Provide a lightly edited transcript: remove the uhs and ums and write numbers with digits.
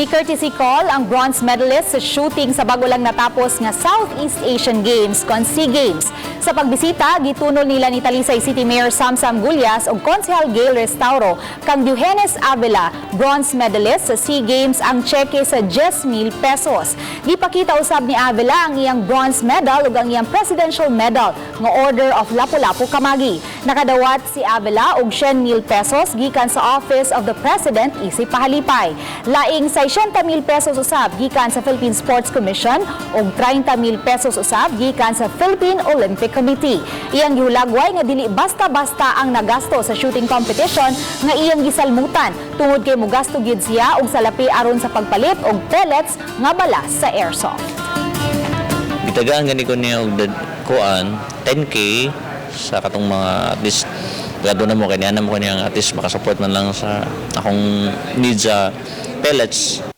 Ni courtesy call ang bronze medalist sa shooting sa bago lang natapos nga Southeast Asian Games kon SEA Games. Sa pagbisita, gitunol nila ni Talisay City Mayor Samsam Gullas ug Konsehal Gail Restauro kang Diogenes Avila, bronze medalist sa SEA Games, ang tseke sa 10,000 pesos. Gipakita usab ni Avila ang iyang bronze medal ug ang iyang presidential medal nga Order of Lapu-Lapu Kamagi. Nakadawat si Avila og 100,000 pesos gikan sa Office of the President isip pahalipay. Laing 600,000 pesos usab gikan sa Philippine Sports Commission ug 30,000 pesos usab gikan sa Philippine Olympic Committee. Iyang gihulagway nga dili basta-basta ang nagasto sa shooting competition nga iyang gisalmutan tungod kay mugasto gyud siya og salapi aron sa pagpalit og pellets nga bala sa airsoft. Gitagaan gani ko niya og kuan 10K sa katong mga at least gado na mo kay niya mo kaniya at least makasupport man lang sa akong needs sa pellets.